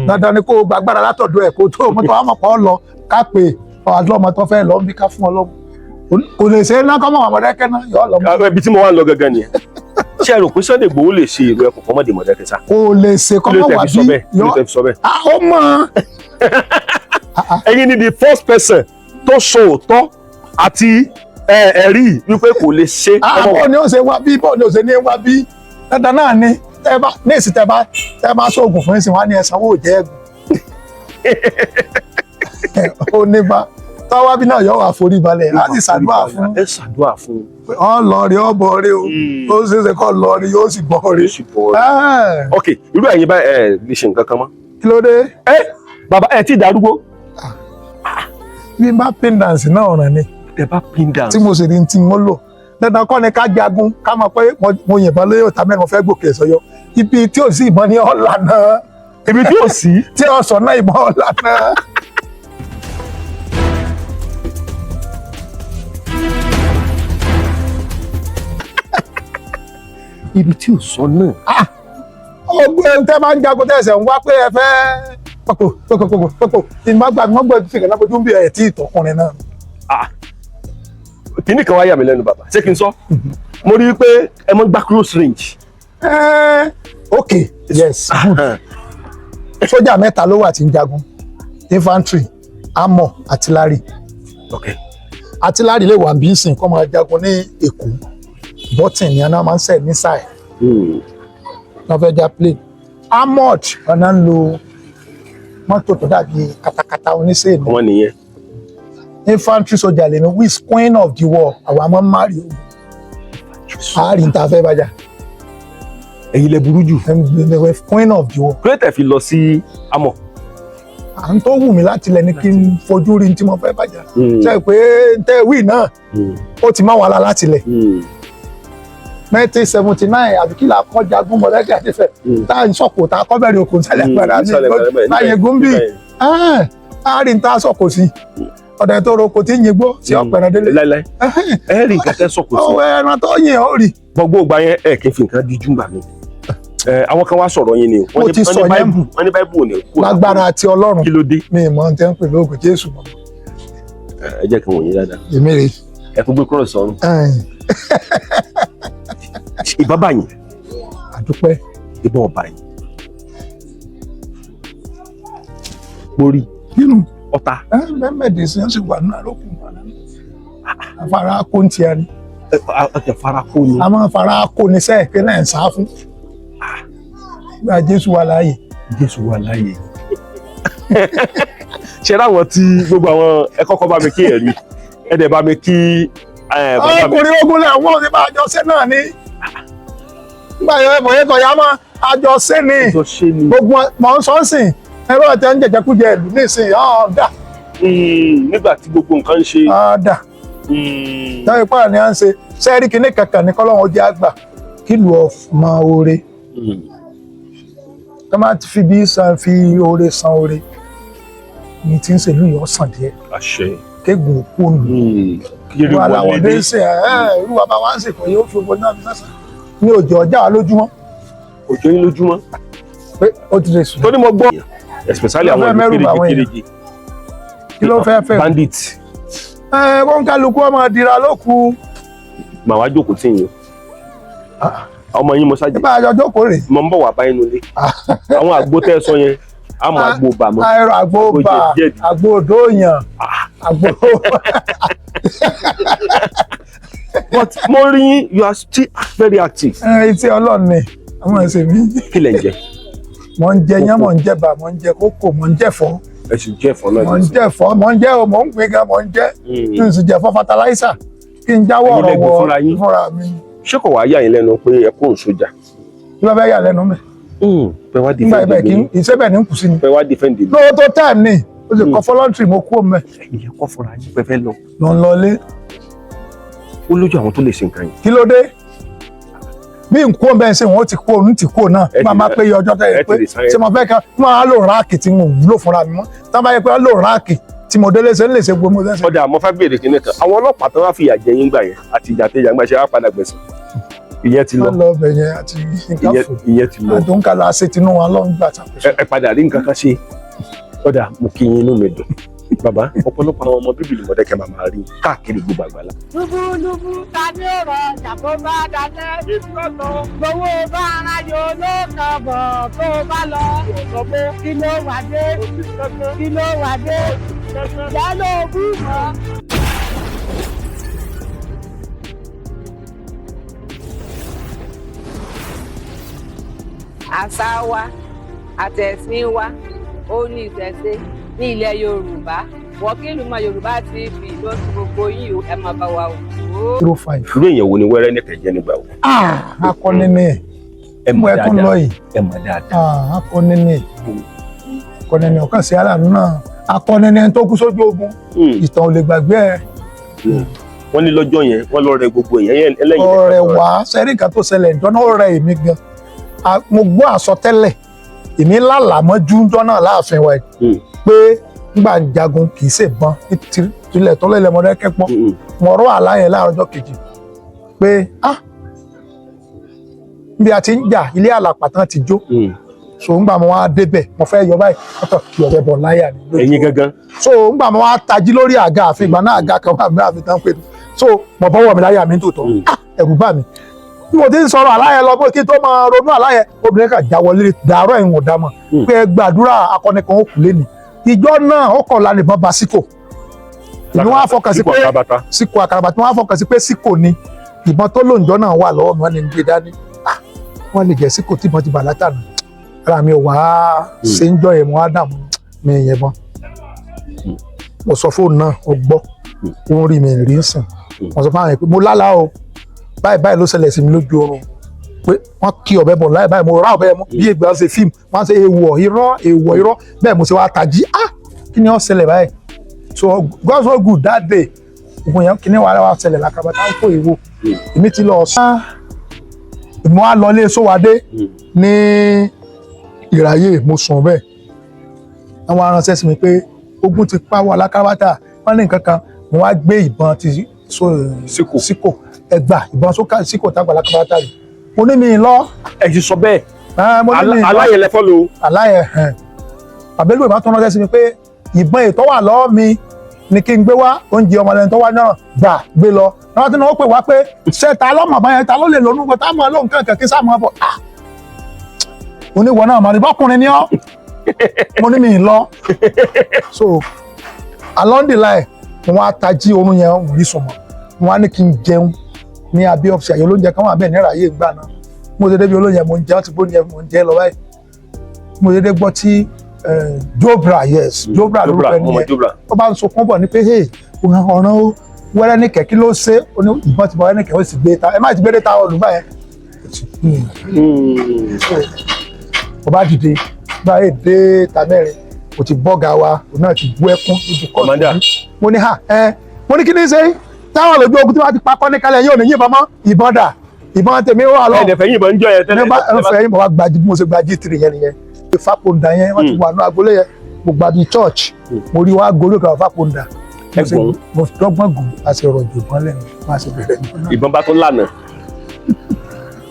dandan ni kó o gbàgbára látọ̀dọ̀ ẹ̀ kó tó ọmọ tó wà mọ̀ kọ́ lọ ká pé ọ̀dọ́ tó fẹ́ lọ ń bí ká fún ọ lọ́wọ́, kò lè ṣe é ná kọ́mọ̀ ọmọdé náà yọ ọ lọ́mọ. Ibi tí mo wá ń lọ gangan nìyẹn. Ṣé ẹ rò pé Sunday Igboho lè ṣe ìlú ẹkùn kọ́mọ́dé Mọ̀dákẹ́kẹ́ sá? Kò lè ṣe Kí ló kọ́mọ̀ tẹ̀ wà fi sọ bí bẹ́ẹ̀? Kí ló yọ tẹ̀ fi sọ bẹ́ẹ̀? Ah, ó mọ̀. Ẹ̀yin ni the first person tó sọ òótọ́ àti ẹ̀rí wípé kò lè ṣe. Bó ni ó ṣe wá bí, bó ni ó ṣe ní wá bí, dandan náà ni. Tẹ́ bá ní ìsìn, tẹ́ bá sóògùn fún ìsìn wá ní ẹ̀sán owó jẹ́ ẹ̀gùn ó ní bá Tọ́wá bí náà yọ wà forí balẹ̀ láti ṣàdúrà fún. Ẹ ṣàdúrà fún. Ọ lọ rí, ọ bọ̀ rí o. Ó ṣeéṣe kọ́ lọ rí, yóò sì bọ̀ rí. Ó sì bọ̀ rí. Ok, irú ẹ̀yin báyìí, ẹ lè ṣe nǹkan kan mọ́. Kí ló dé? Ẹ bàbá, ẹ ti darúgbó. Bí n bá pin dance náà, ọ̀ràn ni. Tẹ bá pin dance. Tí mo sì rí tí mo lò, dandan kọ́ ni ká jagun, ká mọ̀ pé mo yìnbọn lórí ọ̀tá mẹ́rin, mo fẹ́ gòkè sọ́yọ́. Ibi tí ò sí ìbọn ní ọ̀la náà. Ibi tí ò sí. Tí ọ̀sán náà, ìbọn ọ̀la náà. Ibi tí ò sọ náà. Ọgbọ́n ẹni tẹ́ máa ń jagun tẹ̀sẹ̀ ń wá pé ẹ fẹ́ pọ̀pọ̀ pọ̀pọ̀ pọ̀pọ̀ pọ̀pọ̀ ìmọ̀ gbàgbọ́ gbọ́ fi kàn lábójú bí ẹ̀ tí ìtọ́kùnrin náà. Kínní kan wá yà mí lẹ́nu, bàbá, ṣé kí n sọ? Mo rí i pé ẹ mọ́ gbá close range. Ok, yes, good. Sójà mẹ́ta ló wà tí ń jagun: infantry, armour, artillery. Artillery lè wà bí sìn kọ́ máa jagun ní Èkó. Bọ́tìn ni aná máa ń sẹ̀ missile wọ́n fẹ́ já plane. Armored, ọ̀nà ń lo mọ́tò tó dàbí katakata oníṣègùn. Ọmọ nìyẹn. Infantry soldier lèmi, who is queen of the war. Àwọn àmọ́ mari ogun àárín tá a fẹ́ bàjá. Ẹ̀yin lẹ burú jù. Queen of the war. Kúrẹ́tẹ̀ fi lọ sí amọ̀. À ń tó wù mí láti lẹ ní kí n fojú rí tí mo fẹ́ bàjá. Ṣe pé tẹ́ wí náà, ó ti má wàhálà láti lẹ̀. 1979 àbí kí la kọ́ jagun mọ̀lẹ́kẹ́ àti Ifẹ̀, tá à ń sọ̀kò, tá a kọ́ bẹ̀rẹ̀ okùn sálẹ̀ padà ní láyé gúnbì àárín tá a sọ̀kò sí ọ̀dẹ̀ tó roko tí ń yin gbó sí ọ̀pẹ̀rẹ̀ délé. Láíláí, ẹ rí nǹkan tẹ́ sọ̀kò sí. Ọwọ́ ẹran tó yìn ó rí. Gbogbo ìgbà yẹn, ẹ kì í fi nǹkan díjú gbà mí. Àwọn kan wá sọ̀rọ̀ yín ni o. Mo ti sọ yẹn. Wọ́n ní báíbù ò ní kú. Lágbára àti Ọlọ́run. Kí ló dé? Mi ì mọ̀ ohun tẹ́ ń pè lóògùn Jésù mọ́. Ẹ jẹ́ kí n wò yín dáadáa. Èmi rè. Ẹ tún gbé cross sọ́run. Ìbá bá yín. Àdúpẹ́. Ìbọn ọba yín. Borí. Nínú ọ̀tá. Mẹ́mẹ́dì sí ó sì wà nínú àlòkù afárá kó ń tiẹ̀ ni. Ẹ fara kó ni. A máa fara kó ni sẹ́ẹ̀ pé náà ń sá fún. Gba Jésù wà láàyè. Jésù wà láàyè. Ṣe ráwọn tí gbogbo àwọn ẹ kọ́kọ́ bá mi kí ẹ̀rí, ẹ dẹ̀ bá mi kí bàbá mi. Ọkùnrin ogun lẹ̀ wọ́n ti bá àjọṣe náà ni. Nígbà yẹn ẹ̀fọ́ yẹn kọ̀ ya mọ́ àjọṣe ni. Jọ ṣe ni. Gbogbo mọ̀ ń sọ́nsìn ẹ̀rọ ìtẹ́ ń jẹjẹkújẹ ìlú nísìnyí ọ̀ọ́dà. Nígbà tí gbogbo nǹkan ń ṣe. Ọ̀ọ́dà. Táwọn ipá ni à ń ṣe sẹ́ẹ̀rí kinní kankan ní kọ́lọ́hún ó jẹ́ àgbà kílù ọmọ oore. Ká má fi bí san fi oore san oore ní tí ń ṣèlú yìí ọ̀sán díẹ̀. Àṣẹ. Kégun òkú ònù. Kiri Wà láwọn wọlé dé dé. ṣe ẹ irú bàbá wa ń sèkò yóò fi owó náà fi sẹ́sẹ̀ ní òjò ọjà wa lójúmọ́. Òjò yín lójúmọ́. Pé ó ti lè sùn. Torí mo gbọ́. Especially Kí ló àwọn fẹ́ ìlú mẹ́rù bà àwọn kéréje èèyàn? kéréje. Kí ló fẹ́ fẹ́? Bandit. Ẹ kó ń kálukú ọmọ dira lóku. Màá wá jókòó tí yín. Ọmọ yín mo ṣáàjì. Nípa àjọ jókòó rè. Mo ń bọ̀ wá báyìí nulẹ̀. Àwọn àgbo tẹ́ ẹ sọ yẹn, àmọ́ àgbo bà mọ́. Àìrò àgbo Àgbo bà jẹ̀dí. àgbo dóòyàn àgbo. But mo rí yín, you are still very active. Ẹ etí Ọlọ́run ni àwọn ẹsẹ̀ mi. Kí lẹ̀ ń jẹ? Mò ń jẹ yán, mò ń jẹ bà, mò ń jẹ kókò, mò ń jẹ fọ́. Ẹ sì jẹ́ ẹ̀fọ́ náà. Mò ń jẹ fọ́, mò ń jẹ o, mò ń gbin gan, mò ń jẹ. Kí n sì jẹ fọ́ fertilizer kí n jáwọ́ Ẹ̀yin ọ̀rọ̀ lẹ gbìn wọ fúnra yín? Fúnra mi. Ṣé kò wá yà yín lẹ́nu pé ẹ kó sójà? Kí ló fẹ́ yà lẹ́nu mi? Pé wá Nígbà defend ibẹ̀ kí ìlú. iṣẹ́ bẹ̀ ní kù sí ni. Pé wá defend ìlú. Lówó tó time ni ó sì kọ́ voluntary, mo kú omi. Ẹ̀yin lẹ kọ́ fúnra yín pé fẹ́ lọ. Lọ ń lọlé. Ó lójú àwọn tó lè ṣe nǹkan yìí. Kí ló dé? Bí n kú omi ẹ̀ ń sìn wọ́n ti kú òun ti kú òun náà. Ẹ ti Máa máa pé iye ọjọ́ tẹ́ ẹ ẹ ti pé resign. ṣé mo fẹ́ kan máa lò rank tí mo wúlò fúnra mi mọ́. Tá bá yẹ pé lò rank tí mo délé ṣe ń lè ṣe gbogbo mo ṣe. Ọ̀dà, mo fẹ́ béèrè kinní kan. Àwọn ọlọ́pàá tó wá fìyà jẹ yín gbà yẹn àti ìjà tẹ̀yà gbà ṣe wá padà gbẹ̀sán. Ìyẹn ti lọ. Wọ́n lọ ọbẹ̀ yẹn àti nǹkan Ìyẹn fò. ìyẹn ti lọ. Àdóńkàlà ṣe tinú wọn lọ́n gbà ṣàkóso. Ẹ padà rí nǹkan kan ṣe. Ọ̀dà, mo kí yín, inú mi dùn. Bàbá, ọ̀pọ̀lọpọ̀ àwọn ọmọ bíbélì Mọ̀dẹ́kẹ́ máa máa rí káàkiri gbogbo àgbàlá. Lúbúlúbú ta ní ọ̀rọ̀ ọjà tó bá dalẹ̀. Gbowó bá ara yóò ló kàn bọ̀ tó bá lọ. Kí ló wà dé? Kí ló wà dé? Ìyá ló bú mọ́. Àṣà wa àtẹ̀sìn wa ó ní ìṣẹ̀ṣe ní ilẹ̀ Yorùbá. Wọ́kìlú mọ Yorùbá TV ló ń tún gbogbo yín o, ẹ máa bá wa wò ó. 05. Irú èèyàn wo ni Wẹ́rẹ́níkẹ́ jẹ́ nígbà wo? Ah, akọni ni. Ẹ Mo mọ̀ ẹ tún lọ dáadáa. yìí. Ẹ mọ̀ dáadáa. Ah, akọni ni, akọni ni. Ọ̀kan sí aláàánú náà, akọni ni, ẹni tó kú sójú ogun, ìtàn ò lè gbàgbé ẹ. Wọ́n ní lọ́jọ́ yẹn wọ́n lọ rẹ gbogbo èèyàn yẹn ẹlẹ́yìn. Ọ̀rẹ́ wa sẹ́rí nǹkan tó ṣẹlẹ̀ ìjọ náà, rẹ èmi gan. Mo gbọ́ àsọtẹ́lẹ̀, èmi lálàá mọ́jú ńjọ́ náà láàfin wa yìí pé ńgbà ń jagun kì í ṣèbọn tilẹ̀ tọ́lẹ̀ lẹ́mọdé kẹ́pọ́. Mo rọ́ àlá yẹn láàárọ̀ ọjọ́ kejì pé ah, bí a ti ń jà, ilé àlàpà tán ti jó. So ńgbà mo wá débẹ̀, mo fẹ́ yọ báyìí, wọ́n kàn kí ọ̀rẹ́ bọ̀ láyà ni. Ẹ̀yin gangan. So ńgbà mo wá tají lórí àga àfin, ìgbà náà àga kan wà ní àfin tán pé so mo bọ́wọ́ mi láyà mi tó tọ́. Ah, ẹ̀rù bà mí. Bí mo ti ń sọ̀rọ̀ àlá yẹn lọ, bó kí n tó máa ronú àlá yẹn, obìnrin kan já wọlé dàárọ̀, ẹ̀hún ọ̀dà mọ̀ pé ẹ gbàdúrà, akọni kan ó kù lé ní ìjọ náà. Ó kọ̀ lánìbọn bá síkò, èmi wá fọkàn sí Síkò pé àkàbàtà. Síkò àkàràbà tí wọ́n á fọkàn sí pé síkò ni ìbọn tó lòǹjọ́ náà wà lọ́wọ́ mi. Wọ́n ní gbé dání. Ah, wọ́n lè jẹ́ síkò tí ìbọn ti bà látànà. Ara mi ò wá ṣe ń jọ yẹn, mo wá dààmú mi yẹn bọ́n. Mo sọ fóònù náà, ó gbọ́, ó ń rí mi rí ń sìn. Mo sọ fáwọn yẹn pé mo lálàá o, báyìí báyìí ló ṣẹlẹ̀ sí mi lójú oorun, pé wọ́n kí ọ̀bẹ bọ̀ láì báyìí, mo rá ọ̀bẹ mú bí ìgbà ṣe fíìmù wọ́n ṣe èèwọ̀ irọ́, èèwọ̀ irọ́. Bẹ́ẹ̀ mo ṣe wá tají. Ah, kí ni ó ṣẹlẹ̀ báyìí? So God so good that day, ògùn yẹn kí ni wàhálà wa ṣẹlẹ̀ lákàbàtà ń kó ìwo. Èmi ti lọ sá, mo á lọ ilé sówádé ní ìráyè, mo sùn bẹ́ẹ̀. Àwọn aránṣẹ́ sí mi pé ogun ti pa wà lákàbàtà, wọ́n ní nǹkan kan. Mo wá gbé ìbọn ti so Síkò. Síkò ẹgbà ìbọn sókà síkò tágbà lákàbàtà rẹ̀. Mo ní mi lọ. Ẹ ti sọ bẹ́ẹ̀. Mo ní mi lọ. Aláyẹlẹfọ́ lo. Aláyẹ hàn àbẹ́lú ìbá tó ránṣẹ́ sí mi pé ìbọn ètò wà lọ́wọ́ mi ni kí n gbé wá oúnjẹ ọmọlẹ́ni tó wá náà gbà gbé lọ. Náà tí wọ́n pè wá pé ṣé ta lọ́mọ báyẹn, ta ló lè lónú pé tá mọ̀ lóhùn kankan kí sáà mọ̀ bọ̀. Ah, oníwọ̀ náà mọ̀ ní bọ́kùnrin ni ọ́. Mo ní mi lọ. So along the line, mo wá tají, oorun yẹn ò rí sùn mọ́. Mo wá ní kí n jẹun ní abẹ́ ọ́fíìsì àyè olóúnjẹ kan wà bẹ́ẹ̀ ní ìràyè ìgbà náà. Mo ṣe débi olóúnjẹ, mo ń jẹun, ti gbóúnjẹ, mo ń jẹ lọ báyìí, mo ṣe dé gbọ́ tí Jobra, yes, Jobra lórúkọ ẹni ọmọ yẹn. Jobra. Ó bá ń sunkún bọ̀ ní pé hey, ọ̀ràn ó, Wẹ́rẹ́níkẹ́, kí ló ṣe? Ó ní ìbọn ti bọ̀ Wẹ́rẹ́níkẹ́, ó sì gbé ta, ẹ má ti gbé dé ta olùgbà yẹn. Ó bá dìde báyìí dé ta mẹ́rin, kò ti bọ́gà wa, òun náà ti bú ẹkún níbi kóòtù. Commander. Mo ní ha ẹ, mo ní kí ni ṣe táwọn lójú ogun tí wọ́n ti pa kọ́ ní kalẹ̀ yóò ní yìnbọn mọ́, ìbọn dà, ìbọn tèmi wà lọ. Ẹ̀ẹ́dẹ̀fẹ̀ yìnbọn ń jọ yẹn tẹ́lẹ̀. Ní bá ẹ fẹ́ yín bọ̀ wá gbajú, bí mo ṣe gba G3 yẹn nìyẹn. Fapòǹdà yẹn wọ́n ti wà ní agbolé yẹn, mo gba bí church, mo rí wá gorí kan Fapòǹdà. Mo ṣe- Ẹgbọ̀n. Mo dọ́gbọ́n gùn, a ṣe rọ̀jò ìbọn lẹ́nu, a ṣe bẹ̀rẹ̀ ìbọn náà. Ìbọn bá tó lànà.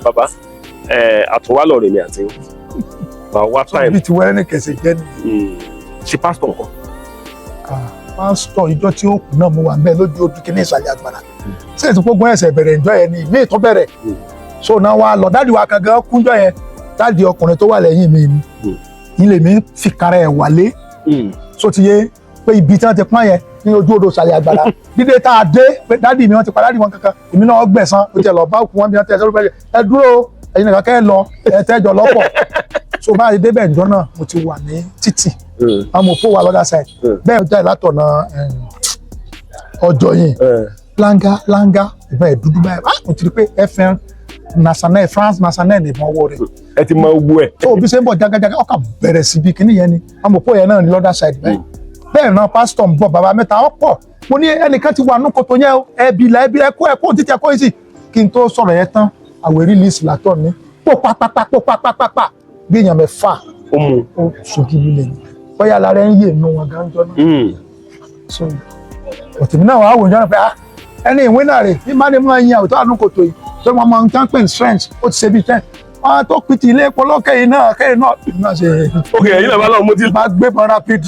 Bàbá ẹ àtúwálọ̀ rèmi àti wà wá time. Bí ti Wẹ́rẹ́níkẹ́ ṣe jẹ́ nìyẹn. Ṣe pásítọ̀ nǹkan. Ah, pásítọ̀, ìjọ tí ó kù náà mo wà ń bẹ́ẹ̀ lójú ojú kí ní ìsàlẹ̀ àgbàrá ṣé ètò gbogbo ẹsẹ̀ bẹ̀rẹ̀ ìjọ yẹn ni ìmí ìtọ́ bẹ̀rẹ̀. So náà wá lọ daddy wa kan gan kúnjọ yẹn, daddy ọkùnrin tó wà lẹ́yìn mi ni ilé mi fi kára ẹ̀ wálé. So ti yé pé ibi tí wọ́n ti pọ́n yẹn ní ojú odò ìsàlẹ̀ àgbàrá, dídé tá a dé pé daddy mi wọ́n ti pa daddy wọn kankan, èmi náà gbẹ̀san. Ó tiẹ̀ lọ bá òkú wọn bí wọ́n tẹ̀ sọ́dọ̀ pé ẹ dúró, ẹ̀yin nìkan kẹ́ ẹ lọ, ẹ tẹ́jọ lọ́pọ̀. So báyìí débẹ̀ ìjọ náà, mo ti wà ní títì, àwọn mọ̀pó wà lọ́dà side bẹ́ẹ̀ jáde látọ̀nà ọjọ́ yìí, láńgá láńgá ìbọn ẹ̀ dúdú báyìí. Ah, mo ti rí pé FN National, France National ní ìbọn ọwọ́ rẹ̀. Ẹ ti mọ gbogbo ẹ. Tó bí ṣe ń bọ̀ jágájágá, ọkàn bẹ̀rẹ̀ sí bí kíní yẹn ni, àwọn mọ̀pó yẹn náà ní lọ́dà side báyìí. Bẹ́ẹ̀ náà pásítọ̀ ń bọ̀, bàbá mẹ́ta ọ̀pọ̀. Mo ní ẹnìkan ti wà nù kòtò yẹn o, ẹbí là ẹbí ẹkọ ẹkọ títí ẹkọ yìí sì. Kí n tó sọ̀rọ̀ yẹn tán, àwẹ̀ release látọ̀ ní pò pápápá pò pápápá bí èèyàn mẹ́fà. Ó mú. Ó sojú lílẹ̀ ni, bóyá lára ẹ̀ ń yè nù wọn gan jọ náà. So òtìmí náà wàá wò ń jọ́nà pé ah, ẹni ìwé náà rè bí má ní mú ẹyin àwùjọ àánú kòtò yìí tó wọn máa ń tán pé strength ó ti ṣe bí ten wọn tó pìtì ilé epo lókè yìí náà kẹ́yìn náà náà ṣe. Ok, ẹ̀yin náà bá lọ́wọ́ mo ti. Bá gbé bọ́n rapid.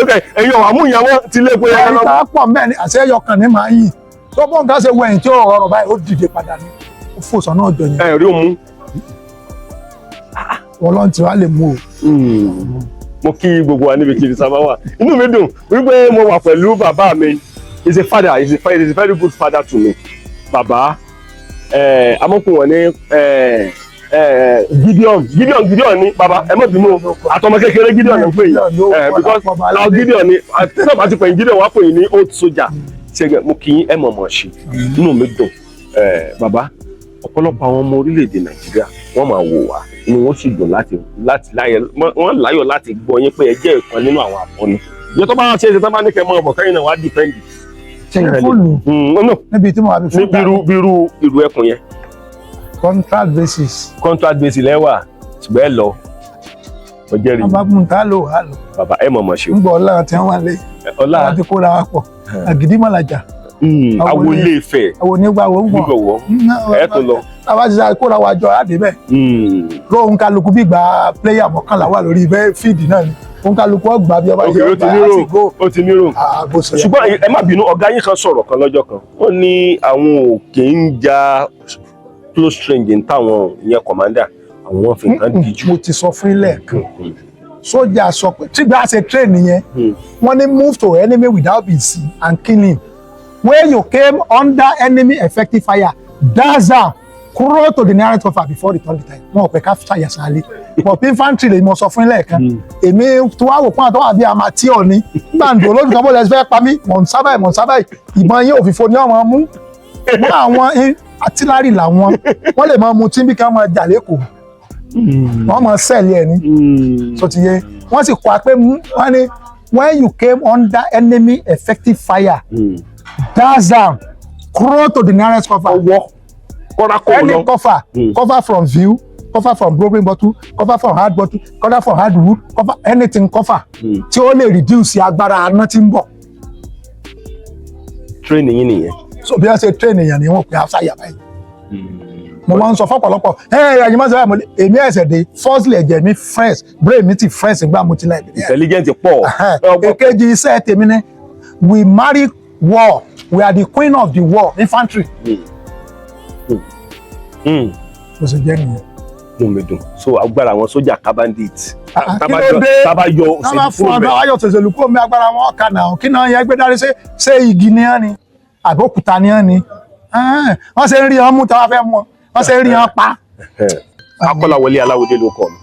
Ok, ẹ̀yin ọ̀wà mú ìyàwó ti lé epo yẹn ẹni lọ. tá a pọ̀ mẹ́rin àti ẹyọ kan ní màá yìn tó bọ́n nǹkan ṣe wẹ̀yìn tí ó rọrùn báyìí, ó dìde padà ní ó fò sọ́nà ọjọ́ yẹn. Ẹ rí òun. Wọn lọ́n tí wàá lè mú o. Mo kí gbogbo wa níbi kiri sábà wà, inú mi dùn wípé mo wà pẹ̀lú bàbá mi. He is a father, he is a very good father to me. Bàbá amọ́kùn wọn ní Gideon, Gideon, Gideon ni. Bàbá, ẹ má bínú o, àtọmọ kékeré Gideon ló ń pè yín. Gideon ló Because kọ́ àwọn Gideon ni tí wọ́n bá ti pè yín Gideon, wá pè yín ní old soldier. Ṣe mo kì í ẹ mọ̀ mọ̀ ṣe, inú mi dùn. Bàbá, ọ̀pọ̀lọpọ̀ àwọn ọmọ orílẹ̀-èdè Nàìjíríà, wọ́n máa wò wá, inú wọn sì dùn láti láyọ̀, wọ́n láyọ̀ láti gbọ́ yín pé ẹ jẹ́ ìkan nínú àwọn akọni. Ìjọ tó bá wá ṣe é ṣe, tó bá ní kẹ́ mọ́ ọ̀bọ̀ kẹ́yìn náà wá defend. Ṣe fóònù No. Níbi tí mo wà bí Ní fún bírú ìlú ẹkùn yẹn. Contract basis. Contract basis lẹ́wà, ṣùgbọ́n ẹ lọ, mo jẹ́rìí. Wọ́n bá mú ta lò á lò. Bàbá, ẹ mọ̀ mọ̀ ṣe o. Ń gbọ́ ọlá tí wọ́n wà lé. Ọlá. Wọ́n ti kóra wa pọ̀ àgídímọ̀làjà. Awo ilé Ifẹ̀. Àwọn onígbàwọ̀ ń gbọ̀n. Nígbọ̀wọ́ ẹ tó lọ. Àwa ti sáré kóra wa jọ láti bẹ́ẹ̀. Lóhun kálukú bí gba player 11 wà lórí bẹ́ẹ̀ field náà ni òun kálukú ọgbà bí ọba Ok, ó ti nírò, ó ti nírò. Bó ṣe yẹ. Ṣùgbọ́n ẹ má bínú, ọ̀gá yín kan sọ̀rọ̀ kan lọ́jọ́ kan, wọ́n ní àwọn ò kì í ja close range ní táwọn ìyẹn commander àwọn, wọn fi nǹkan díjú. Mo ti sọ fún ilé kan, sójà sọ pé tí bá ṣe train nìyẹn, wọ́n ní move to enemy without being seen and kill him. When you came under enemy effective fire, dash down, crawl to the nearest cover before return the time. Wọn ò pẹ́ ká ṣàyà sálẹ̀, but infantry lè mọ sọ fún ilé kan. Èmi tó wá wò pọ́n àtọ́wà bíi amateur ni gbàǹdò olójú kan, bó lẹ fẹ́ pa mí, mọ̀ ń sábà, mọ̀ ń sábà, ìbọn yín òfìfo ní ọmọ mú mọ́. Àwọn artillery làwọn, wọ́n lè máa mu tí bí ká máa jà lẹ́kọ̀ọ́, wọ́n máa sell ẹ̀ ní so ti yé. Wọ́n sì kọ́ pé wọ́n ní when you came under enemy effective fire, dash down, crawl to the nearest cover. Ọwọ́ kọ́ra kó Any lọ. cover, cover from view, cover from broken bottle, cover from hard bottle, cover from hard wood, cover anything, cover tí ó lè reduce agbára aná tí ń bọ̀. Training yín nìyẹn. So bí wọ́n ṣe train èèyàn ni wọ́n pè á sáyà báyìí. Mo máa ń sọ fọ́pọ̀lọpọ̀ ẹ ẹ ẹ̀yin máa ń sọ báyìí, mo ní èmi ẹ̀sẹ̀ dé, firstly, ẹ̀jẹ̀ mi fresh, brain mi ti fresh nígbà mo ti láì. Intelligent pọ̀. Èkejì, iṣẹ́ tèmi ni we marry war, we are the queen of the war, infantry. Bó ṣe jẹ́ nìyẹn. Inú mi dùn. So agbára àwọn sójà ká bandit. Ah, Tá kí bá ló yọ dé? Tá bá yọ Tá bá òṣèlú fún kúrò ọdún bẹ́ẹ̀. ayọ̀ òṣèlú kúrò mi, agbára wọn kà náà. Kí náà yẹn gbé dárí ṣe ṣé igi ni wọ́n ni àbókúta ni wọ́n ni? Ah, wọ́n ṣe ń rí wọn mú, táwa fẹ́ mú wọn, wọ́n ṣe ń rí wọn pa. Akọ́láwọlé Aláwọdé ló kọ́ mi.